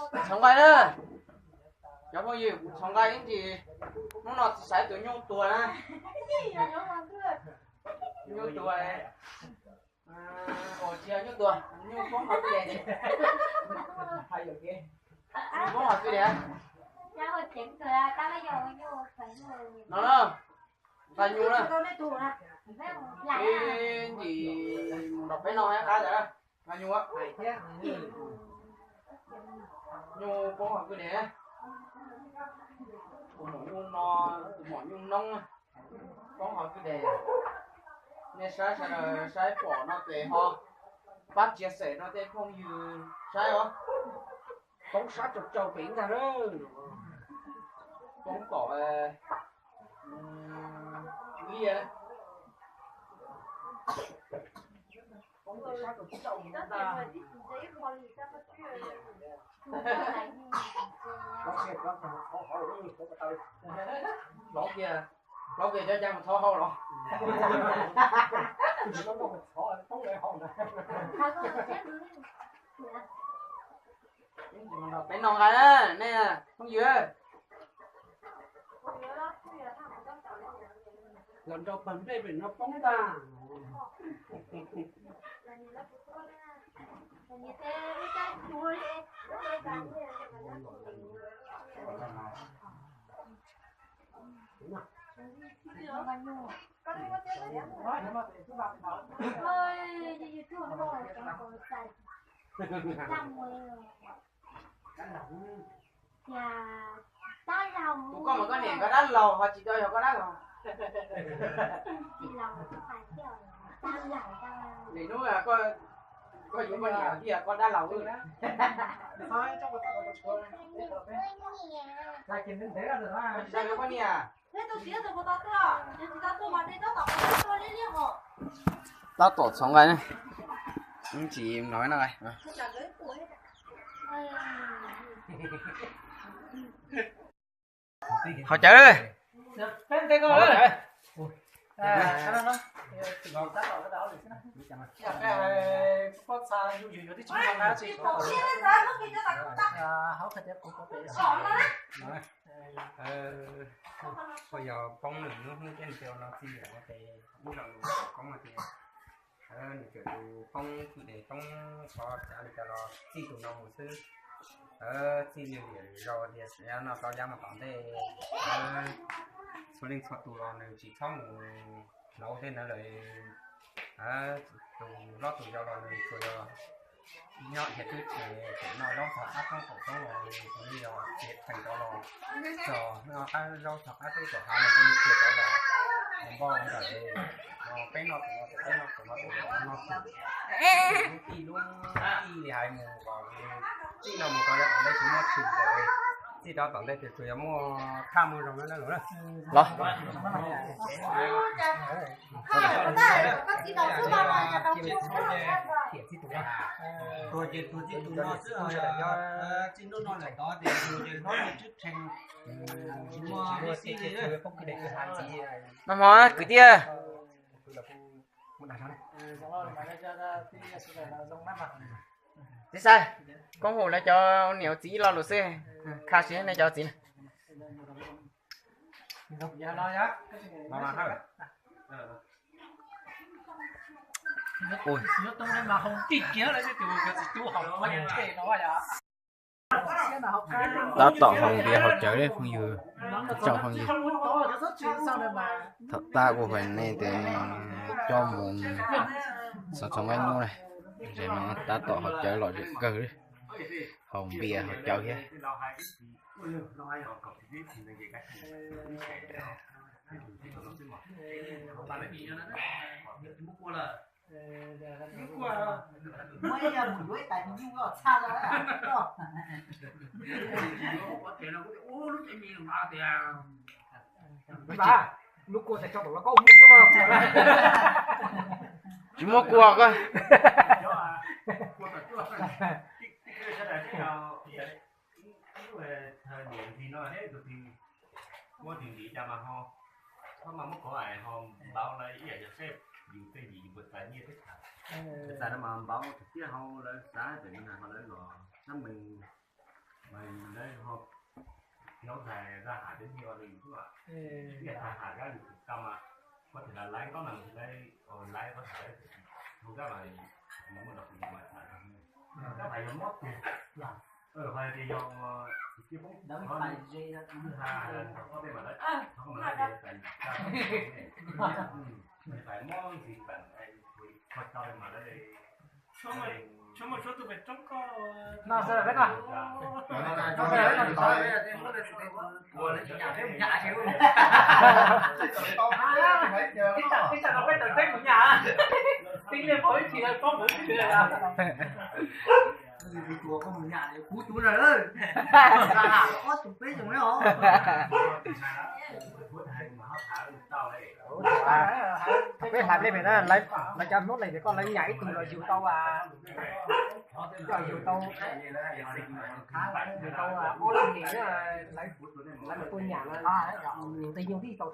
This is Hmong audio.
Txhoov nqaij na, cov phooj ywg, kuv txhoov nqaij ib ntsis. Hnub no tsis xaiv tus nyuj tuag na. Nyuj tuag, ua tsis yog nyuj tuag, nyuj poob hauv kwj deg. Nyuj poob hauv kwj deg. No na, nqa nyuj na. Ib ntsis mus nrog peb noj qab ntawd, nqa nyuj. Nyuj poob hauv kwj deg. Tus maum nyuj no, tus maum nyuj noob poob hauv kwj deg. Nej saib sawv daws saib pom no ces ho pab share rau tej phooj ywg saib os. Poob sab rau rau pem ntag lawm. Poob tom liaj. Plaub kiag, plaub kiag cov cai mus thov hau los. Peb noj nqa na nej phooj ywg. Los nrog pawg nplej pem no poob ntag. Kuv koj mas koj niam koj dab laug ho tsis tau yog koj dab laug. Lwm hnub koj yuav koj niam thiaj yog koj dab laug na. Tsis tau yuav koj niam. Tab tom txhoov nqaij ne, tsis no no. Haus cawv. Koj yog poob nws lub hnub thiab nws tias no txij lawm no ces ub rau nws poob no ces nws cawm tus poob kwj deg poob qhov tsav li cas los txij tus no mus xwb. Txij li zaus tias no tau yam mus tom ntej, txhua leej txhua tus los nws tsis txhob mus hloov tej ntawd lawm. Tus hlob tus yau los nws tsuas yog nyob hiav txwv tsev, tseem noj zaub txog qab roob qaum roob los nws tsuas yog txiav theem rov los, txog noj qab zaub txog qab roob txog hav los nws thiaj rov los npaj ntawm peb noj tus no, peb noj tus no, tus no noj tus, lub tij lub tij li hais mus kom txij no mus rau yav tom ntej tsis muaj tshwm lawm, txij rau tom ntej ces tsuas yog muaj thaj muaj zoo na lawm na. Los. Mas hmo kwv tij. Txiv Xais, koj hu lawv cov niam txiv lo lus xwb, kha siab nej cov txiv na. Tab tom haus npias haus cawv li phooj ywg, tsoom phooj ywg. Thaum tab kuv hais nej tias coj mus xov txhoov nqaij nyuj na, zem no tab tom haus cawv lom zem kawg li, haus npias haus cawv thiab. Tsis muab kua koj. Muab tus ntiv cas mas ho, ho mas muab kov ho npauv lawv ib yam yog seb yus tej yim yus puas txais nyiaj teb chaws. Txais no mas npauv tiag hau lawv xav pem no ho lawv los tab meeg. Mas lawv ho nyob ntxhais ra hais tej nyuag li xwb, ib yam hais kab lus tau mas, có thể là lấy có mà lấy, lấy có thể lấy không, các bạn, các bạn có mốt tiền là, ừ, hay thì do, ờ, cái vốn đó phải gì đó, thứ hai là có cái mà đấy, không mà nói về tài sản, ừ, phải món gì bạn, ai, thôi cho em mà lấy đi. Sớm mà, sớm mà số tôi phải trống có. No, sao là biết không? Sao là biết không? Ủa, lấy chủ nhà thế một nhà chứ. Cái chợ, cái chợ nó quét tờ Tết một nhà. Tính lên phối chỉ là có bốn triệu là. Cái gì thì chùa có một nhà thì cú chú rồi. Là hả, có chục pế chục đấy hả? Peb hais li mem na, lawv cov Hmoob ne ces koj lawv nyiam ib tug los yug tau, koj yug tau, yug tau ob lub hlis, lawv mus tua nyiam no, nws ntej nyuj tib tau.